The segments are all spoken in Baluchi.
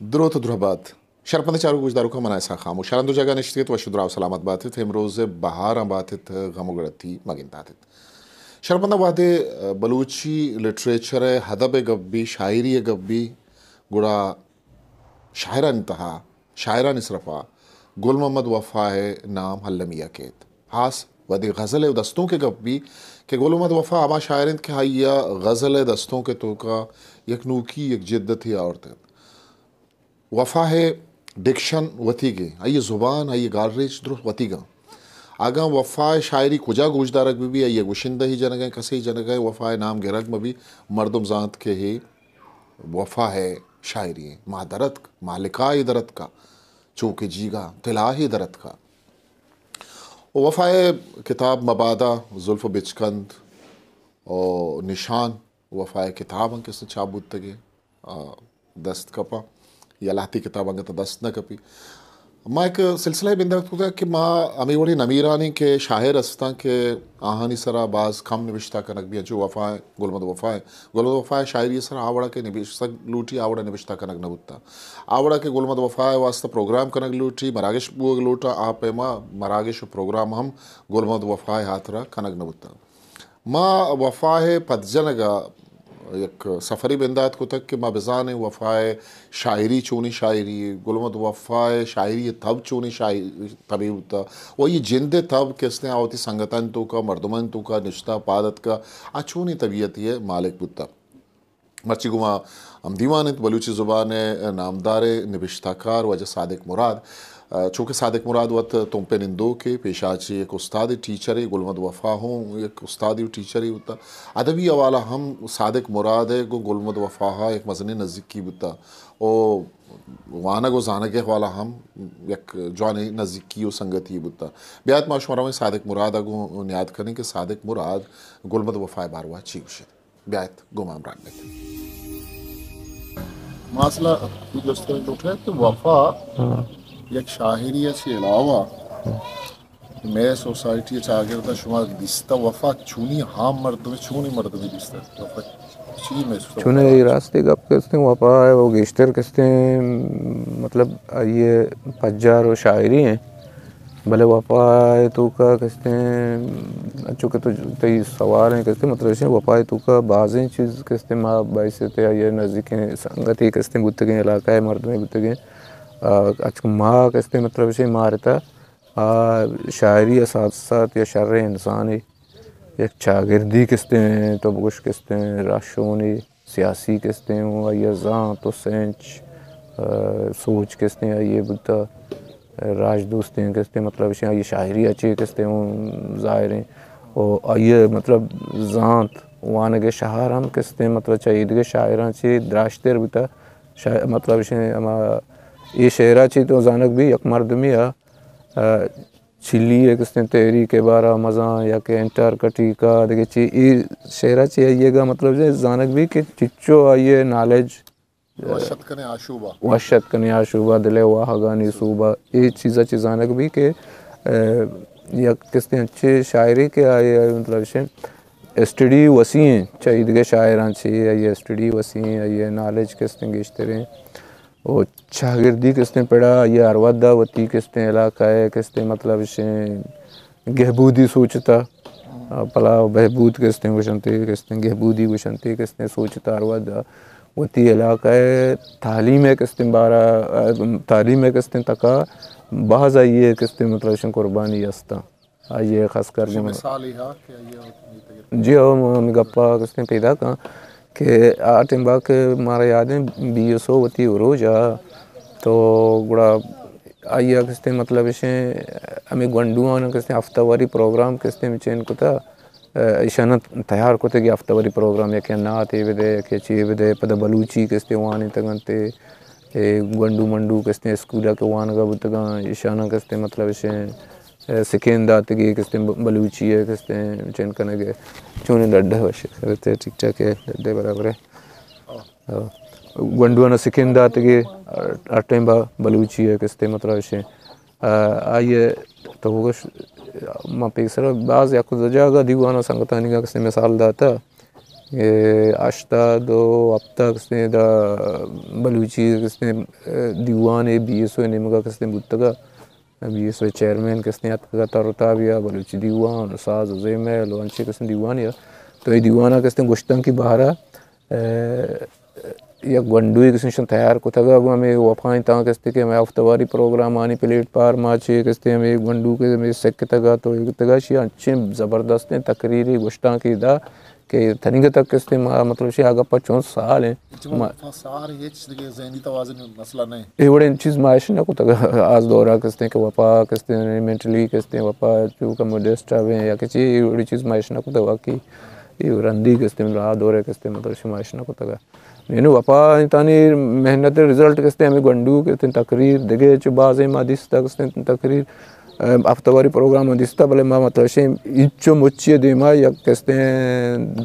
دروت و درہبات۔ شرپندیں چاروک گوشداروکاں، من اسحاق خاموش۔ شرند و جاگہ نشتگیت، وش و دراہ و سلامت باتیت، امروز بہاراں باتیت، غم و گڑتی مگنداتیت۔ شرپنداں، وہدے بلوچی لٹریچر ء ادب ء گپ بی، شاعری ء گپ بی، گڑا شاعرانی تہا، شاعرانی صرفا گل محمد وفا ء نام المی ء کیت۔ ہاس وہدے غزل ء دستونک ء گپ بی کہ گل محمد وفا ہما شاعر انت کہ آئی ء غزل ء دستونک ء توکا یک نوکی، یک جدتے آورت انت۔ وفا ء ڈکشن وتیگیں، آئی ء زبان، آئی ء گالریچ درست وتیگاں۔ اگاں وفا ء شاعری کجا گوشدارگ بہ بی، آئی ء گوشندہ ہی جنگ ء، کسے جنگ ء، وفا ء نام گرگ مہ بی، مردم زانت کہ اے وفا ء شاعری انت۔ ما درتک، ما لکائے درتکا، چو کہ جیگا تلاہے درتکا۔ و وفا ء کتاب مبادا، زلف و بچکند و نشان، وفا ء کتاب انت کہ چاپ بوتگیں۔ آ، دست کپاں یا لہتے کتاب انگت دست نہ کپی۔ ما یک سلسلہ بندات کتگ کہ ما ہمے وڑیں نمیرانی کہ شاعر ہستاں کہ آہانی سرا باز کم نبشتہ کنگ بی، انچو وفا، گل محمد وفا، گل محمد وفا شاعری سرا آ وڑا کہ نبشتگ لوٹی، آ وڑا نبشتہ کنگ نہ بوتا۔ آ وڑا کہ گل محمد وفا واسطہ پروگرام کنگ لوٹی، مراگش بوگ لوٹا، آ پیما مراگش و پروگرام ہم گل محمد وفا ہاترا کنگ نہ بوتا۔ ما وفا ء پدجنگ ء یک سفرے بندات کتگ کہ ما بزانیں وفا ء شاعری چونیں شاعری، گل محمد وفا ء شاعری ء تب چونیں شاعری تبے بوتا، و آئی جند ء تب کہ استیں آ وتی سنگتانی توکا، مردمانی توکا نشتہ پاد اتکا، آ چونیں طبیعتے ء مالک بوتا۔ مرچی گوں ما ہم دیوان انت بلوچی زبان ء نامداریں نبشتہ کار واجہ صادق مراد۔ ء، چونکہ صادق مراد وت تمپ ء نندوکے، پیشا چہ یک استادے، ٹیچرے، گل محمد وفا ہوں یک استادے و ٹیچرے بوتا۔ ادبی حوالہ ہم صادق مراد ء گوں گل محمد وفا ء یک مزنیں نزیکی بوتا۔ او وانگ و زانگ ء حوالہ ہم یک جوانیں نزیکی و سنگتی بوتا۔ بیایت ما شما رویں صادق مراد ء گوں نیاد کنیں کہ صادق مراد گل محمد وفا ء باروا چی گوشیت۔ بیایت گوں ما ہمراہ بیت۔ ما اصلا اے جست کنگ لوٹیں کہ وفا ہاں۔ یک شاعری ء چہ علاوہ ہاں۔ مئے سوسائٹی ء چاگرد ء شما دیستہ وفا چونی عام مردمے، چونی مردمے دیستہ؟ وفا چی محسوس؟ چونیں اے راستی گپ کہ استیں وفا ء وہ گیشتر کہ استیں مطلب آئی ء پجار و شاعری ہیں۔ بلے وفا ء توکا کستیں، انچو کہ تو تئی سوال ہیں کستیں، مطلب اشیں وفا ء توکا بازیں چیز کستیں ما باعث تے آئی ء نزیکیں سنگتے کستیں بوتگیں، علاقہ ء مردمے بوتگیں۔ آ، اچ ما کستیں مطلب اشیں مارتا، آ، شاعری ء ساتھ ساتھ یا شریں انسانے، یک چاگردی کستیں تو بگوش کستیں رہشونے، سیاسی کستیں و آئی ء زانت و سنچ، آ، سوچ کستیں آئی ء بوتا، راج دوستیں کستیں، مطلب اشیں آئی ء شاعری ء چے کستیں و ظاہریں و آئی ء مطلب زانت وانگ ء شہر ہم کستیں، مطلب چہ ایدگہ شاعراں چے دراجتر بوتا۔ شا-، مطلب اشیں ہما اے شعر ء چے تو زانگ بی یک مردمی ء، آ، چلی ء کستیں تحریک ء بارا مزاں یا کہ انٹارکٹیکا دگہ چی اے شعر ء چی آئی ء گا مطلب زانگ بی کہ چچو آئی ء نالج وش اتکنے آشوبا۔ وش اتکنے آشوبا، دل ء واہگانی سوبا۔ اے چیز ء چی زانگ بی کہ، ء، یک کستیں انچیں شاعرے کہ آئی ء مطلب اشیں اسٹڈی وسیع ایں، چہ ایدگہ شاعراں چی آئی ء اسٹڈی وسیع ایں، آئی ء نالج کستیں گیشتریں۔ و چاگردی کستیں پڑا آئی ء ہر وھد ء وتی کستیں علاقہ ء کستیں مطلب اشیں گہبودی سوچتا، پلا و بہبود کستیں گوشنتے، کستیں گہبودی گوشنتے، کستیں سوچتا ہر وھد ء وتی علاقہ ء تعلیم ء کستیں بارا، تعلیم ء کستیں تکا باز آئی ء کستیں مطلب اشیں قربانی استاں۔ آئی ء خاص کر چی گوں مثالے ہا کہ آئی ء وت میتگ ء؟ جی ہو، ہمے گپا کستیں پیداک آں کہ آ ٹائم با کہ مارا یاد ایں بی ایس او وتی عروج ء تو گڑا آئی ء کستیں مطلب اشیں ہمے گونڈواں کستیں ہفتہ واری پروگرام کستیں چین کتا، ء، ایشاناں تیار کتگ کہ ہفتہ واری پروگرام یکے نعتے بدے، یکے چے بدے، پدا بلوچی کستیں وانینتگ انت۔ اے گونڈو منڈو کستیں اسکول ء کہ وانگ ء بوتگاں، ایشاناں کستیں مطلب اشیں، اے، سکین داتگی کستیں ب-، بلوچی ء کستیں چین کنگ ء چونیں ڈڈ ء وش ء ٹھیک ٹھاک ء ڈڈ ء برابر ء۔ آ، گونڈواں سکین داتگی ہر ٹائم با بلوچی ء کستیں مطلب اشیں، آ، آئی ء تو بگوش ما پیسر باز یک دو جاگہ دیوان ء سنگتانی گا کستیں مثال داتا۔ اے، ہشتاد و ہپت ءَ کستیں دا بلوچی کستیں، اے، دیوانے بی ایس او نیمگا کستیں بوتگا۔ بی ایس او چیئرمین کستیں اتکگا تر و تابیا بلوچی دیوان و ساز و زیمل و انچیں کستیں دیوانے آ۔ تو اے دیوانا کستیں گوشتنکی بہرا، اے، یک گونڈوے کستیں شن تیار کتگا، گوں ہمے وفائیں تاں کستیں کہ ہمے ہفتواری پروگرامانی پلیٹ فارما چے کستیں ہمے گونڈو کہ ہمے سکتگا تو اے کتگا شی انچیں زبردستیں تقریری گوشتنکی دا کہ تنیگا تک کستیں ما، مطلب، شی آ گپا چون سال ہیں۔ اچھا، ما وفا سار ہچ دگہ ذہنی توازن مسئلہ نہیں۔ اے وڑیں چیز ما اش نہ کتگ۔ آز دورا کستیں کہ وفا کستیں مینٹلی کستیں وفا چو کم ڈسٹرب ہیں یا کچی، اے وڑی چیز ما اش نہ کتگ۔ واقعی اے رندی کستیں، مطلب، آ دورے کستیں، مطلب، شما اش نہ کتگ۔ یعنی وفا تانی محنت رزلٹ کستیں ہمے گونڈو کستیں تقریر دگہ چو بازیں ما دیستا کستیں تقریر ہفتہ واری پروگرام دیستا، بلے ما مطلب شیں ہچو مچی دیما یک کستیں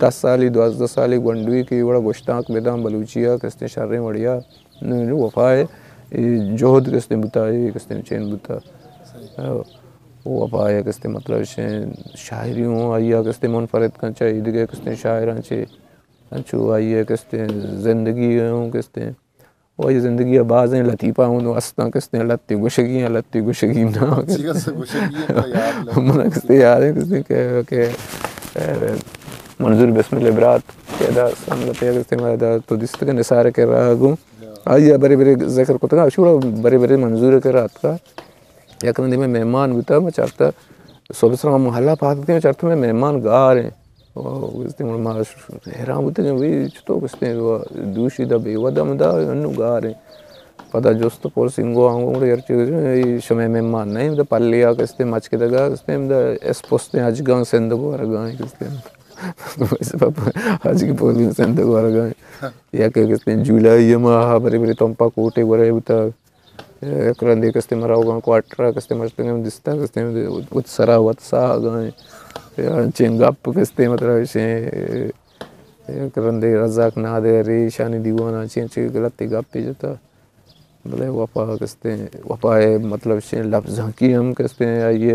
دہ سالی، دوازدہ سالی گونڈوی کہ وڑا گوشتانک بداں بلوچی ءَ کستیں شریں وڑیا۔ نوں، نوں وفا ءِ اے جہد کستیں بوتا، اے کستیں چین بوتا۔ وفا ءِ کستیں مطلب شیں شاعری ہوں آئی ءَ کستیں منفرد کن چہ ایدگہ کستیں شاعراں چے۔ انچو آئی ءِ کستیں زندگی ہوں کستیں و آئی زندگی ءَ بازیں لطیفہ ہوں استاں کستیں، لتے گوشگی ہیں، لتے گوشگی نہ۔ چی کس گوشگی ہیں، تو یاد لگ۔ من کستیں یاد ہے کستیں کہ، کہ، اے، منظور بسم اللہ برات کہ ادا سنگتے کستیں، ما ادا تو دیست کہ نثار ءِ کرا گوں۔ آئی ءَ برے برے ذکر کتگا، اشی وڑا برے برے منظور ءِ کرا اتکا۔ یک رندے مئے مہمان بوتا، ما چارتا صبح سرا ہم ہلا پاد کتیں، چارتا مئے مہمان گار ہیں۔ او، گوشتیں، ما حیران بوتگیں، وی چطور گوشتیں، دوشی دا بے ودم دا، انو گار ہیں۔ پدا جست پرس انگو آنگو، گڑا ہرچی گوشتیں، اے شمئے مہمان نہیں، دا پلیا کستیں، مچ کے دگا کستیں، دا اسپستیں، اجگاں سندھ گورگاں کستیں۔ اجگی پولی سندھ گورگاں۔ یا کہ کستیں، جولائی ماہ، برے برے تمپا کوٹے گورے بوتا۔ یک رندے کستیں مراوگاں کوارٹر ءَ کستیں مشتگیں دیستا کستیں وت سرا وت ساہگاں انچیں گپ کستیں مطلب شیں یک رندے رزاق نادر ایشانی دیوان انچیں چے غلطی گپے جتا۔ بلے وفا کستیں وفا ءِ مطلب شیں لفظاں کی ہم کستیں آئی ءَ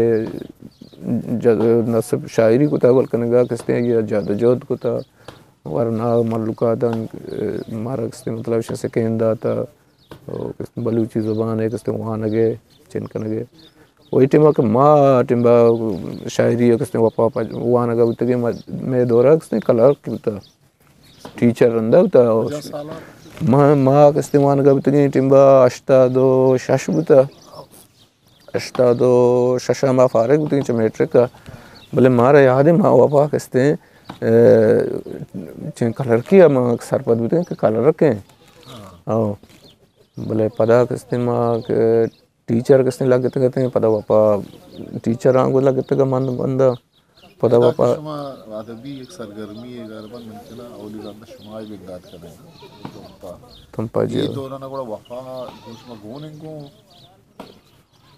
جد-، نہ صرف شاعری کتا بلکن گا کستیں آئی ءَ جد و جہد کتا۔ ورنا ملکاتاں مارا کستیں مطلب شیں سکین داتا۔ او کستیں بلوچی زبان ءِ کستیں وانگ ءِ چن کنگ ءِ۔ و اے ٹیم ءَ کہ ما ٹیم ءَ شاعری ءِ کستیں وفا پہ وانگ ءَ بوتگیں، ما، مئے دور ءَ کستیں کلرک بوتا، ٹیچر رندا بوتا۔ ما، ما کستیں وانگ ءَ بوتگیں ٹیم ءَ ہشتاد و شش بوتا۔ ہشتاد و شش ءَ ما فارغ بوتگیں چہ میٹرک ءَ، بلے مارا یاد ہے ما وفا کستیں، اے، چہ کلرکی ءَ ما سرپد بوتگیں کہ کلرک ایں۔ او، بلے پدا کستیں ما کہ ٹیچر کستیں لگتگ اتیں، پدا وفا ٹیچر آنگو لگتگ من بندہ۔ پدا ادا کہ وفا شما ادبی یک سرگرمی ءِ گار بند من کنا اولی رند شما ہی بندات کنگ۔ تمپا۔ تمپا جی۔ اے دوران گڑا وفا گوں شما گون انگو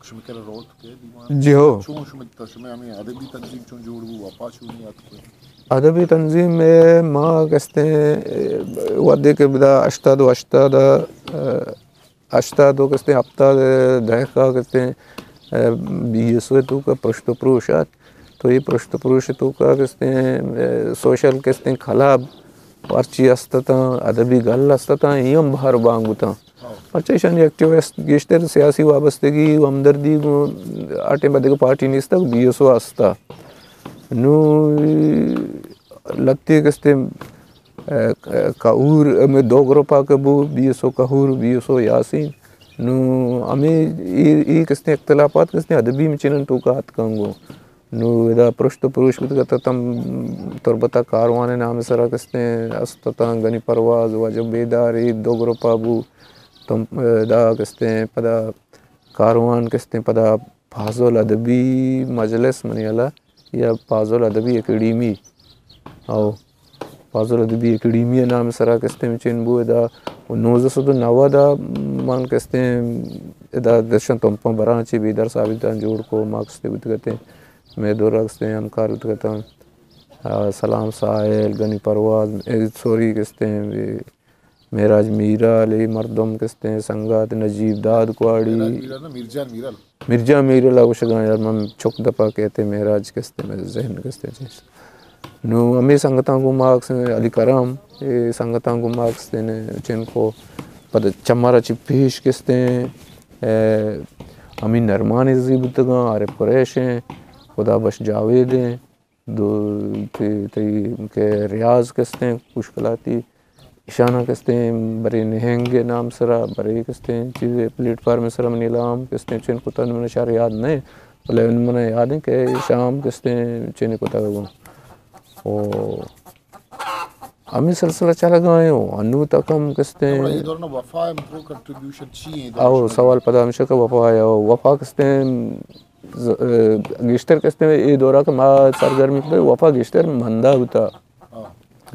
شما کرا روت کے دیوان؟ جی ہو۔ چون شما تا شما ہمیں ادبی تنظیم چون جوڑ بو، وفا چون یاد کو؟ ادبی تنظیم میں ما کستیں، اے، وھدے کہ بدا ہشتاد و ہشتاد، اے، ہشتاد و کستیں ہپتاد دہکا کستیں، اے، بی ایس او تو کا پرشت و پروش آت۔ تو یہ پرشت و پروش تو کا کستیں، اے، سوشل کستیں کلب، پرچی استتاں، ادبی گل استتاں، اے ہم بہر بانگ بوتاں۔ پرچہ ایشانی ایکٹیو است، گیشتر سیاسی وابستگی و ہمدردی گوں آ ٹائم ءَ دگہ پارٹی نیست، بی ایس او است۔ نوں لھتے کستیں، اے، کہور، ہمے دو گروپ ءَ کہ بو، بی ایس او کہور، بی ایس او یاسین۔ نوں ہمے اے، اے کستیں اختلافات کستیں ادبی مچینن توکا اتکاں گوں۔ نوں ادا پرشت و پروش بوتگ ات، تم تربت ءَ کاروان ءِ نام ءِ سرا کستیں است اتاں، گنی پرواز، واجہ بیدار، اے دو گروپ ءَ بو۔ تم ادا کستیں پدا کاروان کستیں پدا فاضل ادبی مجلس منی ہیال ءَ یا فاضل ادبی اکیڈمی، او فاضل ادبی اکیڈمی ءِ نام ءِ سرا کستیں چین بو ادا۔ و نوزدہ سد و نود ءَ من کستیں ادا درشان تمپاں براں چی بیدار صاحب دان جوڑ کو، ما کستیں بوتگ اتیں۔ مئے دور ءَ کستیں ہمکار بوتگ اتاں، آ، سلام ساحل، گنی پرواز، اے، سوری کستیں، اے، معراج میرال، اے مردم کستیں سنگت، نجیب داد کواڑی۔ معراج میرال نا، میرجان میرال۔ میرجان میرال ءَ گوشگاں یار، من چک دپا کہتے معراج کستیں، مئے ذہن کستیں چیز۔ نوں ہمے سنگتاں گوں ما کستیں علی کرم، اے سنگتاں گوں ما کستیں چنکو پد چمارا چی پیش کستیں، اے، ہمے نرمان عزیزی بوتگاں، عارف قریش ایں، خدا بخش جاوید ایں، دو تئی، تئی کہ ریاض کستیں، کشکلاتی، ایشاناں کستیں برے نہنگ نام سرا، برے کستیں چیزے پلیٹ فارم سرا منی لام کستیں چین کتا، من شر یاد نہ، بلے من یاد ایں کہ شام کستیں چین کتا گوں۔ او ہمے سلسلہ چلگا ایں، او انو تک ہم کستیں۔ اے دوران وفا ءِ مطلب کنٹریبیوشن چی ایں؟ او سوال پدا ہمیش ایں کہ وفا ءِ، وفا کستیں ز-، اے، گیشتر کستیں اے دورا کہ ما سرگرمی کتگ، وفا گیشتر مندا بوتا۔ ہاں۔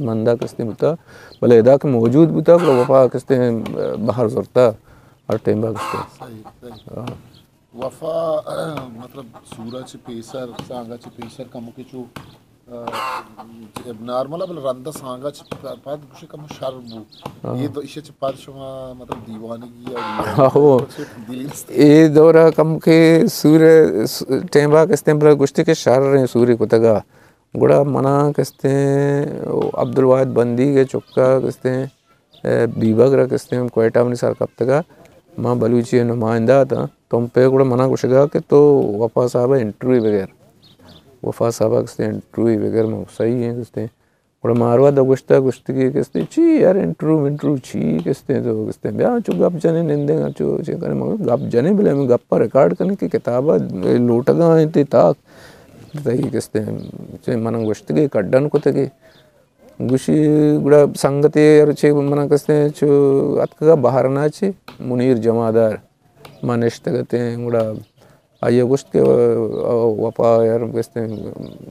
مندا کستیں بوتا، بلے ادا کہ موجود بوتا، گڑا وفا کستیں بہر زرتا ہر ٹائم با کستیں۔ صحیح، صحیح۔ ہاں۔ وفا، مطلب، سورا چہ پیسر، سانگا چہ پیسر کمکے چو، آ، نارمل ءَ، بلے رندا سانگا چہ پد گوشے کمو شر بو۔ ہاں۔ اے دو، ایشی چہ پد شما، مطلب، دیوانگی یا ہو۔ تبدیلی است؟ اے دورا کمکے سور ٹائم با کستیں، بلے گوشتے کہ شر ایں سوری کتگا۔ گڑا منا کستیں عبدالواحد بندیگ ءِ چکا کستیں، اے، بیبگر ءَ کستیں کوئٹہ منی سر کپتگا، ما بلوچی ءِ نمائندہ اتاں، تو پہ گڑا منا گوشگا کہ تو وفا صاحب ءِ انٹرویو بگر، وفا صاحب ءَ کستیں انٹرویو بگر، من صحیح ایں کستیں۔ گڑا ماروا دا گوشتا، گوشتگی کستیں چی یار انٹرویو انٹرویو چی کستیں، تو کستیں بیا چو گپ جنے نندیں، چو چی کریں، مگر گپ جنے بلے ہمیں گپ ءَ ریکارڈ کنیں کہ کتاب ءَ لوٹگا ایں تئی تاک، تئی کستیں چی من گوشتگی کڈن کتگی۔ گوشی گڑا سنگتے ہر چے من کستیں چو اتکگا بہارنا چے منیر جمادار، ما نشتگ اتیں، گڑا آئی ءَ گوشت کہ وفا یار کستیں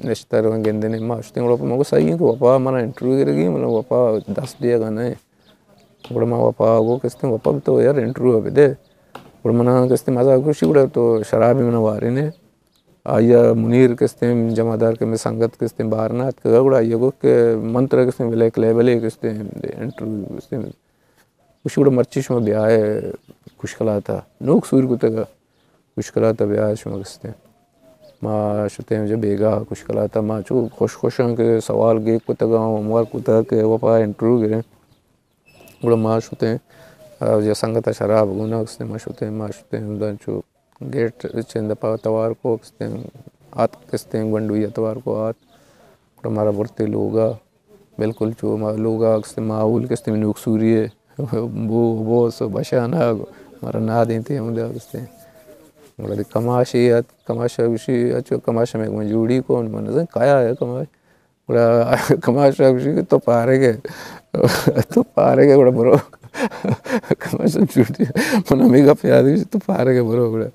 نشتر گندنے، ما شتیں گڑا ما گو صحیح ایں کہ وفا منا انٹرویو گرگی، من وفا دست دیگا نہ۔ گڑا ما وفا گو کستیں وفا تو یار انٹرویو بدے۔ گڑا منا کستیں مزا گوشی گڑا تو شرابی منا وارنے۔ آئی ءَ منیر کستیں جمادار کہ میں سنگت کستیں بہارنا اتکگا، گڑا آئی ءَ گو کہ من ترا کستیں بلیک لیبل ءَ کستیں انٹرویو کستیں۔ گوشی گڑا مرچی شما بیائے کشکلاتا، نوک سور کتگا، کشکلاتا بیائے شما کستیں۔ ما شتیں جا بیگاہ کشکلاتا، ما چو خوش خوشاں کہ سوال گیگ کتگا، ہوم ورک کتگ کہ وفا انٹرویو گریں۔ گڑا ما شتیں، آ، یا سنگت ءَ شراب گونا کستیں، ما شتیں، ما شتیں، ہمدا چو گیٹ چند پا توار کو کستیں، آت کستیں، گونڈوی ءَ توار کو آت۔ گڑا مارا برتے لوگا، بالکل چو ما لوگا کستیں ماحول کستیں نوک سوری ءِ، بو، بوس، بشانگ، مارا نادینتے ہمدا کستیں۔ گڑا دی کماشے ات، کماشا گوشی، اچو کماشا میں گون جوڑی کون، من نزن کایا ہے کماش۔ گڑا کماشا گوشی کہ تو پارگ ئے، تو پارگ ئے، گڑا برو۔ کماشا جوڑی، من ہمیں گپ یاد گوشی، تو پارگ ئے، برو گڑا۔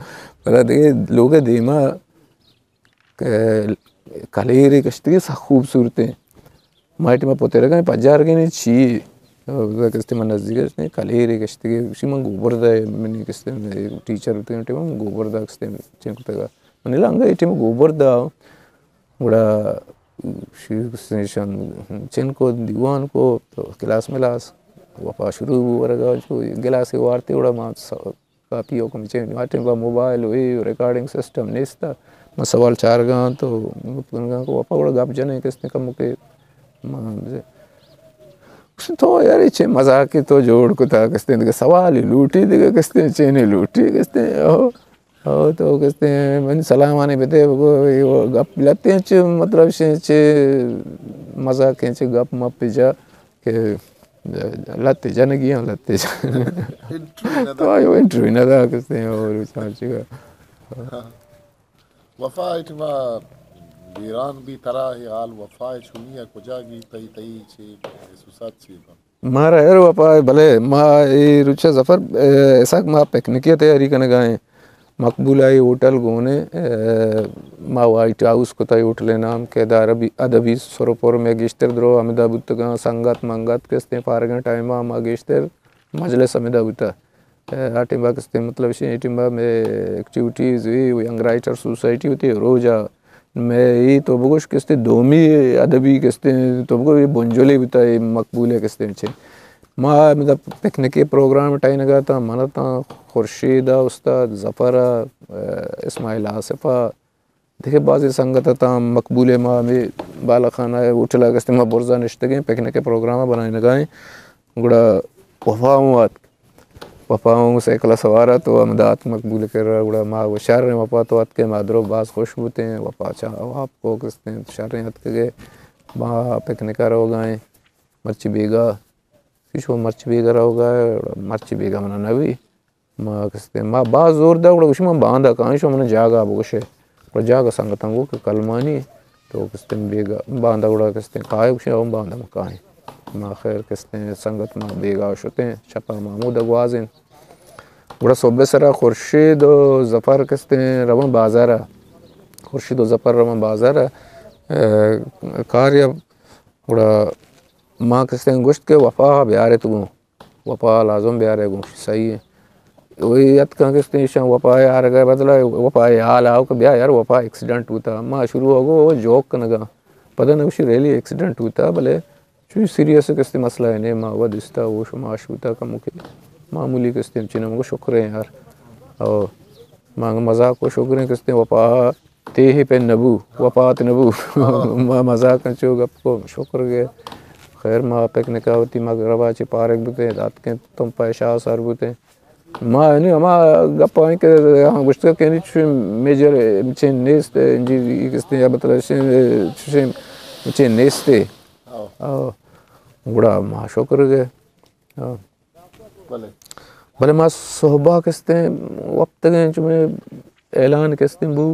پدا دیگہ لوگ دیما کہ کلیرے کشتگی سک خوبصورتیں۔ ما ٹیما پترگا پجار گئے چی، کستے من نزدیک اش نہیں، کلیرے کشتگی، گوشی من گوبر دا، منی کستے ٹیچر ہوتے ہیں ٹیما، من گوبر دا کستے چین کتگا۔ من لانگا ٹیما گوبر دا، گڑا شی-، شان-، چن کو دیوان کو تو کلاس ملاس وپا شروع بو ورگا، چو گلاسے وارتے گڑا ما س-، کاپی و کمچے آ ٹیم با موبائل و اے ریکارڈنگ سسٹم نیستا۔ ما سوال چارگاں تو گپت کنگاں کو وپا گڑا گپ جنے کستے کم کے ما گوشت تو یار چے مزاق تو جوڑ کتا کستے دیگه سوال لوٹی دیگه کستے چینے لوٹی کستے او۔ او تو کستیں من سلامانی بدے بگو، اے گپ لتے چ مطلب چ، چ مزاق چ گپ مپ جا کہ لتے جنگی ہوں لتے جن۔ انٹرویو نہ تو دا۔ آیو انٹرویو نہ دا کستیں اور چار چی۔ وفا ایٹما بیران بھی ترا ہے حال وفا چونی ہے کجا گی تئی تئی چی محسوسات چی با۔ مارا ہر وپا بلے ما اے روچ ء ظفر، اے، اسحاق ما پکنک ء تیاری کنگا ایں۔ مقبول ء ہوٹل گون ء، اے، ما وائٹ ہاؤس کتا ہوٹل ء نام کہ دا عربی ادبی سر و پر میں گیشتر درو ہمدا بوتگاں، سنگت منگت کستیں فارغیں ٹائم ء ما گیشتر مجلس ہمدا بوتا۔ اے، آ ٹیم با کستیں مطلب اے ٹیم با میں ایکٹیویٹیز ہوئی، ینگ رائٹر سوسائٹی ہوتی روز ء میں ای تو بگوش کستے دومی ادبی کستے تو بگو یہ بنجلی بوتا یہ مقبول ہے کستے چے۔ ما مطلب پکنک پروگرام ٹائنگا تا من تا خورشید ء استاد ظفر ء، اسماعیل آصف ء، دگہ بازیں سنگت اتاں مقبول، ما ہمے بالاخانہ ءِ ہوٹل ءَ کستیں ما برزا نشتگیں، پکنک ءِ پروگرام ءَ بنائینگا ایں۔ گڑا وفا ہوں اتک۔ وفا ہوں سائیکل ءَ سوار ات و ہمدا اتک مقبول ءِ کرا۔ گڑا ما گو شریں وفا تو اتکے، ما درو باز خوش بوتیں۔ وفا چہ واب کو کستیں شریں اتکگے، ما پکنک ءَ روگا ایں۔ مرچی بیگا، چی شو مرچی بیگا روگا، مرچی بیگا منا نبی۔ ما کستیں، ما باز زور دا، گڑا گوشی من باندا کائیں، شو من جاگہ بگوشے۔ گڑا جاگہ سنگتاں گو کہ کلمانی، تو کستیں بیگا، باندا گڑا کستیں کائے، گوشی او باندا ما کائیں۔ ما خیر کستیں سنگت ما بیگا شتیں، شپا ما ہمودا گوازیں۔ گڑا صبح سرا خورشید و ظفر کستیں روان بازارا۔ خورشید و ظفر روان بازارا، اے، کاریا۔ گڑا ما کستیں گوشت کہ وفا بیارے تو گوں۔ وفا لازم بیارے گوں، صحیح ہے۔ وہی اتکاں کستیں ایشاں وفا آرگا بدلا، وفا حال آؤ کہ بیا یار، وفا ایکسیڈنٹ ہوتا۔ ما شروع ہو گو وہ جوک کنگا۔ پتہ نہ گوشی ریلی ایکسیڈنٹ ہوتا، بلے چوی سیریس کستیں مسئلہ ہے نہیں، ما وہ دستا وہ شماش ہوتا کم کے معمولی کستیں چینا مگو شکر ہے یار۔ او ما مذاق کو شکر ہے کستیں وفا تیہ پہ نبو، وفات نبو۔ ما مزاک انچو گپ کو، شکر گئے۔ خیر ما پکنک ءَ وتی مغرب ءَ چہ پارگ بوتیں، داتکیں تمپ ءَ شاہ سر بوتیں۔ ما یعنی ہما گپ آئیں کہ ہاں گوشت کہ یعنی چوشیں میجر چین نیست، انجی کستے یا مطلب چوشیں چین نیست۔ آ، گڑا ما شکر گئے۔ آ۔ بلے۔ بلے ما صحبا کستیں وپتگیں چمے اعلان کستیں بو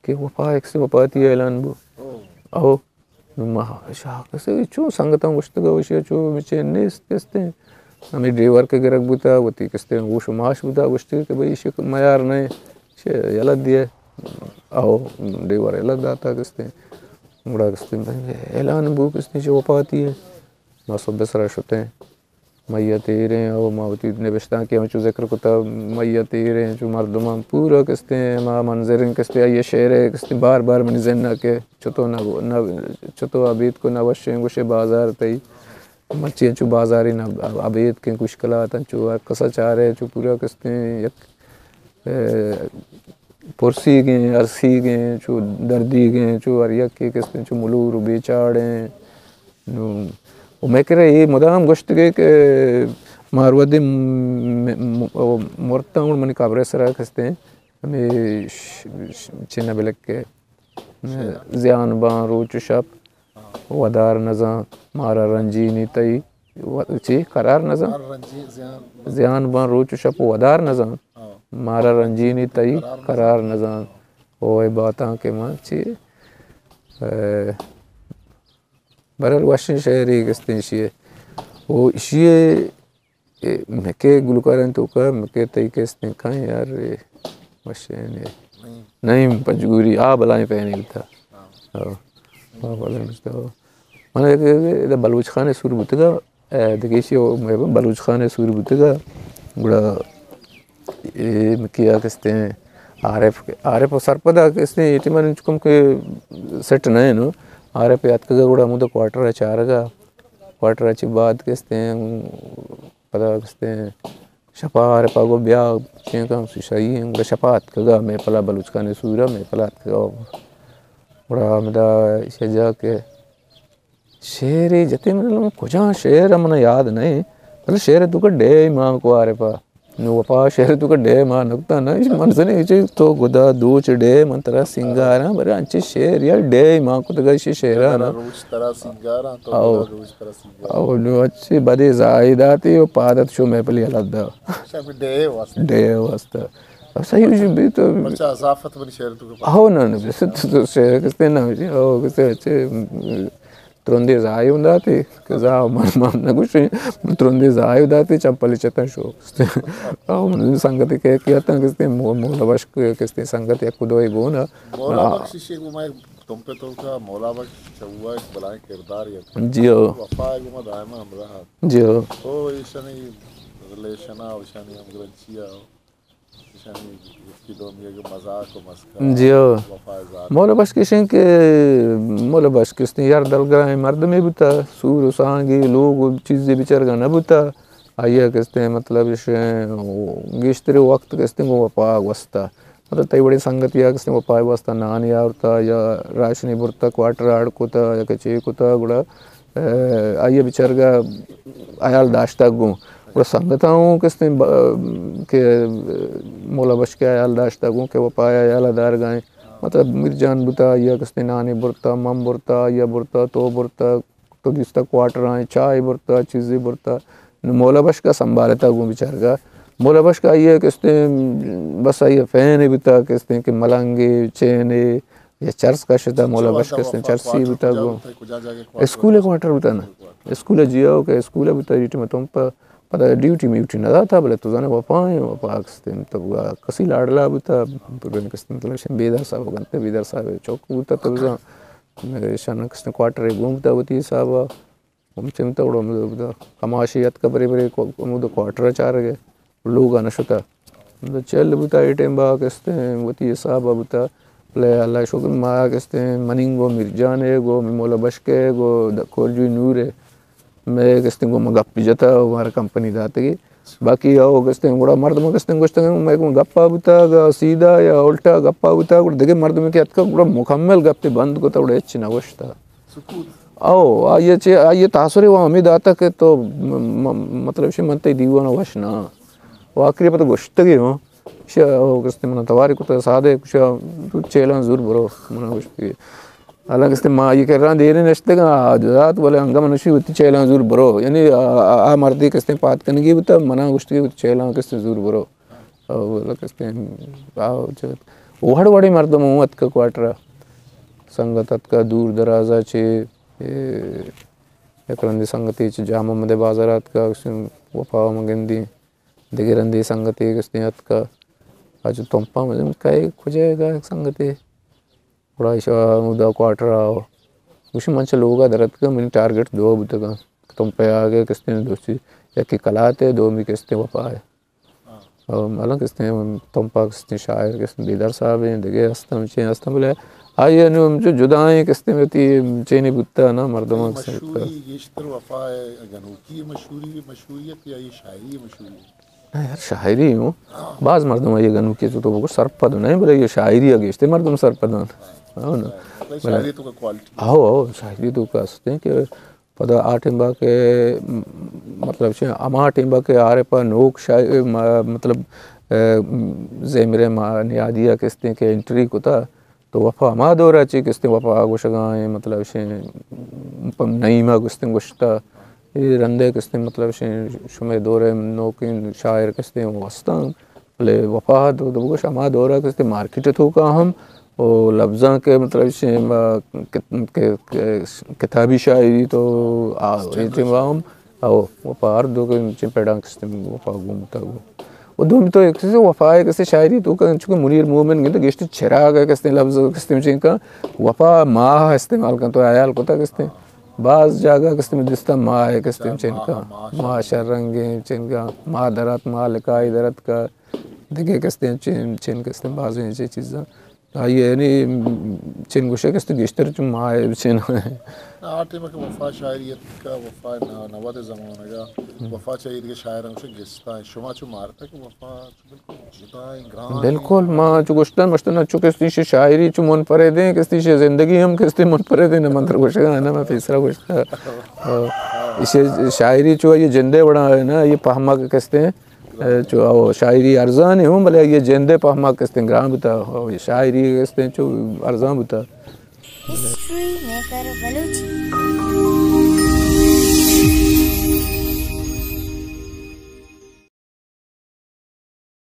کہ وفا کستیں وفاتی اعلان بو۔ او۔ او۔ نو ما شاہ کسے چو سنگتاں گوشتگا وشی چو مچے نیست کستیں۔ ہمیں ڈریور کے گرگ بوتا، وتی کستیں گوش و ماش بوتا، گوشتی کہ بھئی ایشی میار نہیں، ایشی یلہ دیے۔ او۔ ڈریور یلہ داتا کستیں۔ گڑا کستیں اعلان بو کستیں چو وفاتی ہے۔ ما صبح سرا شتیں۔ میت ایریں، او ما وتی نبشتانکے ہم چو ذکر کتا، میت ایریں، چو مردمان پورا کستیں، ما منظریں کستیں، آئی شعرے کستیں، بار بار منی ذہن ءَ کہ چتو نہ، نہ، چتو ابید کو نہ وشیں گوشے بازار تئی، مرچی انچو بازاری نہ ابید کے کشکلات انچو ہر کسا چارے، چو پورا کستیں یک، اے، پرسیگیں، ارسیگیں، چو دردیگیں، چو ہر یکے کستیں، چو ملور و بیچاڑیں۔ نو، و مئے کرا اے مدام گوشتگے کہ مارودی م-، م-، م-، مرتاں گڑا منی قبر سرا کستیں ہمیں ش-، ش-، چنہ بلکے زیان باں روچ و شپ ودار نزان مارا رنجینی تئی و-، چی قرار نزان؟ زیان باں روچ و شپ ودار نزان مارا رنجینی تئی قرار نزان۔ او اے باتاں کہ من چی، اے، برل وشیں شعرے گستیں ایشی ءَ۔ او ایشی ءَ، اے، مکے گلوکارانی توکا مکے تئی کستیں کائیں یار، اے، وشیں اے۔ نعیم پنجگوری، آ بلائیں پینل تھا۔ ہاں۔ آ بلائیں پینل تھا۔ من ادا بلوچ خان سور بوتگا، اے، دگہ ایشی بلوچ خان سور بوتگا، گڑا اے مکیا کستیں عارف، عارف و سرپدا کستیں اے ٹیما انچکم کہ سیٹ نہ انو۔ عارف اتکگا گڑا ہمودا کوارٹر ءَ چارگا، کوارٹر ءَ چہ بعد کستیں پدا کستیں شپا عارفا گو بیا چینکا سوشائی ہیں، گڑا شپا اتکگا محفلا بلوچ خان سورا محفلا اتکگا۔ گڑا ہمدا ایشی جا کہ شعرے جتے من کجا شعر من یاد نہیں، بلے شعر تو کا ڈے ماں کو عارفا۔ نو وفا شعر تو کا ڈے ماں نکتا نا، من زنے چے تو گدا دوچ ڈے من ترا سنگاراں، بلے انچے شعر یا ڈے ماں کو تگا شی شعرا نا۔ روچ ترا سنگاراں تو او۔ گدا دوچ ترا سنگاراں۔ او نو اچھے بدے زاہداتے و پادت شو میں پلی الدا۔ شب ڈے واسطہ۔ ڈے واسطہ۔ اب صحیح ہو بھی تو۔ اچھا، اضافت منی شعر تو کا۔ ہو نا، نا، بس تو، تو شعر کستے نا، ہو کستے اچھے۔ ترندی زاہی ہوں داتی کہ زاہ من، من نگوشی، ترندی زاہی ہوں داتی چمپلی چتن شو۔ او من سنگتی کہ کیا تن کستے مو-، مولا بخش کستے سنگت یک دوئی گونا۔ مولا بخش شی کو میں تم پہ تو کا مولا بخش چوا ایک بلائیں کردار ہے۔ جی ہو۔ وفا ہے کو میں دائما ہمراہ۔ جی ہو۔ او ایشانی ریلیشن آ، ایشانی ہمگرنچی آ۔ ایشانی یکی دومی ءَ مزاک و مسخرہ، جی ہو۔ وفا ءِ ذات۔ مولا بخش کشیں کہ مولا بخش کستیں یار دلگرائیں مردمے بوتا، سور و سانگے لوگ و چیزے بچارگا نہ بوتا۔ آئی ءَ کستیں مطلب ایشیں گیشتریں وقت کستیں گوں وفا ءَ گوستا۔ مطلب تئی وڑیں سنگتے ءَ کستیں وپا ءِ واستہ نانے آورتا یا راشنے برتا، کوارٹر اڈ کتا یا کہ چے کتا، گڑا، اے، آئی ءَ بچارگا حیال داشتگ گوں۔ گڑا سنگتاں اوں کستیں ب-، کہ مولا بشک ءَ حیال داشتگ گوں کہ وپا ءِ حیال ءَ دارگا ایں۔ مطلب میر جان بوتا، آئی ءَ کستیں نانے برتا، من برتا، آئی ءَ برتا، تو برتا، تو دیستا کوارٹر آئیں، چائے برتا، چیزے برتا۔ نو مولا بشک ءَ سنبھالتا گوں بچارگا۔ مولا بشک آئی ءَ کستیں، بس آئی ءَ فین بوتا کستیں کہ ملنگے، چینے، یا چرس کشتا، مولا بشک کستیں چرسی بوتا گوں۔ اسکول ءِ کوارٹر بوتا نا۔ اسکول ءِ جیو کہ اسکول ءَ بوتا، ریٹ میں تم پہ پدا ڈیوٹی میوٹی نہ داتا، بلے تو زانے وپا ایں، وپا کستیں تو کسی لاڈلا بوتا، کستیں مطلب شن بیدار صاحب گنتے، بیدار صاحب چوک بوتا تو زان۔ ایشاں کستیں کوارٹر ءَ گون بوتا وتی حساب ءَ۔ ہم چنتا گڑا ہمودا بوتا۔ کماشے اتکا برے برے کو-، ہمودا کوارٹر ءَ چارگ ءَ۔ لوگ ءَ نہ شتا۔ ہمودا چل بوتا اے ٹائم با کستیں وتی حساب ءَ بوتا۔ بلے اللہ شکر ما کستیں مننگ گو میر جان ءَ گو، میر مولا بشک ءَ گو، د-، کورجوئی نور ءَ۔ مئے کستیں گو ما گپ جتا و مارا کمپنی داتگی۔ باقی او کستیں گڑا مردم کستیں گوشتگ، مئے گوں گپا بوتا، اگا سیدھا یا الٹا گپا بوتا، گڑا دگہ مردم کہ اتکا، گڑا مکمل گپے بند کتا، گڑا ہچ نہ گوشتا۔ سکوت۔ او، آئی چے، آئی تاثر و ہمیں داتا کہ تو م-، م-، مطلب شے من تئی دیوان وش نہ۔ و آخری پتہ گوشتگی ہوں۔ شے او کستیں من تواری کتا سادے کشا تو چیلاں زور برو، من گوشتگی۔ حالانکہ استیں ما آئی کرا دیرے نشتگاں، آ جزات، بلے انگا منشی وتی چیلاں زور برو۔ یعنی آ، آ، آ مردی کستیں پاد کنگی بوتا، منا گوشتگی وتی چیلاں کستیں زور برو۔ او بلے کستیں، آ، چ-، وڑ وڑی مردم ہوں اتکا کوارٹرا۔ سنگت اتکا دور درازا چے، اے، یک رندی سنگتی چے جام محمد بازار اتکا، کستیں وپا مگندی۔ دگہ رندی سنگتی کستیں اتکا۔ اچ تمپا مزن کئے کجے گا سنگتی۔ گڑا ایشاں ہمودا کوارٹر ءَ آؤ۔ گوشی من چہ لوگ ءَ در اتکگاں، منی ٹارگٹ دو بوتگاں۔ تمپ ءَ آگے کستیں دوستی، یکے کلات ءَ، دومی کستیں وپا ءَ۔ او مالاں کستیں تمپ ءَ کستیں شاعر کستیں بیدار صاحب ایں، دگہ ہستاں، چے ہستاں، بلے آئی ءَ نوں ہمچو جدائیں کستیں وتی چینے بوتا نا، مردماں کستیں بوتا۔ مشہوری گیشتر وپا ءِ گنوکی مشہوری، مشہوریت یا یہ شاعری مشہوری؟ نہ یار، شاعری ہوں۔ باز مردم آئی گنوکی تو، تو بگو سرپد نہیں، بلے یہ شاعری ءَ گیشتے مردم سرپد ہیں۔ ہاں نا؟ بلے شاعری تو کا کوالٹی۔ ہو، ہو، شاعری تو کا ہستیں کہ پدا آ ٹیم با کہ، م-، مطلب چے، ہما ٹیم با کہ عارف نوک شاعر، م-، مطلب، اے، زیمر ما نیادی ءَ کستیں کہ انٹری کتا، تو وپا ہما دور ءَ چے کستیں وپا گوشگا ایں، مطلب شے، نعیم ءَ کستیں گوشتا، اے رندے کستیں مطلب شے، شمے دور ءَ نوکیں شاعر کستیں وستاں، بلے وپا تو، تو بگوش ہما دور ءَ کستیں مارکیٹ ءِ توکا ہم، او لبزاں کہ مطلب شے، ما، کت-، کہ، کہ، کتابی شاعری تو، آ، اے ٹیم ہم، او، وپا ہر دو کہ چے پیڑاں کستیں وپا گوں تا گوں۔ و دومی تو یک چیزے وفا ءِ کستیں شاعری تو کن، چونکہ منیر مومن گندے گیشتر چراگ ءِ کستیں لبز ءَ کستیں چین کن، وفا ماہ استعمال کن، تو حیال کتا کستیں باز جاگہ کستیں دستا ماہ ءِ کستیں چین کن، ماہ شررنگیں چین کن، ماہ درات، ماہ لکائی درات کا، دگہ کستیں چین، چین کستیں بازیں چے چیزاں۔ آئی ءَ یعنی چین گوشگ است گیشتر چون ماہ ءِ چین۔ آ ٹائم کہ وفا شاعری اتکا، وفا ن-، نود ءِ زمانگ ءَ، وفا چہ ایدگہ شاعراں گوشگ گستا۔ شما چو مارتا کہ وفا چو بالکل جدائیں گرانیں۔ بالکل، ما چو گوشتن مشتن چو کستی شے شاعری چو منفردیں، کستی شے زندگی ہم کستی منفردیں، نہ من تر گوشگا، نہ من پیسرا گوشتا۔ اسے شاعری چو یہ جندے وڑا ہے نا، یہ پہما کستیں۔ اے، چو او شاعری ارزان ہوں، بلے یہ جندے پہما کستیں گران بوتا، او شاعری کستیں چو ارزان بوتا۔ History maker Balochi.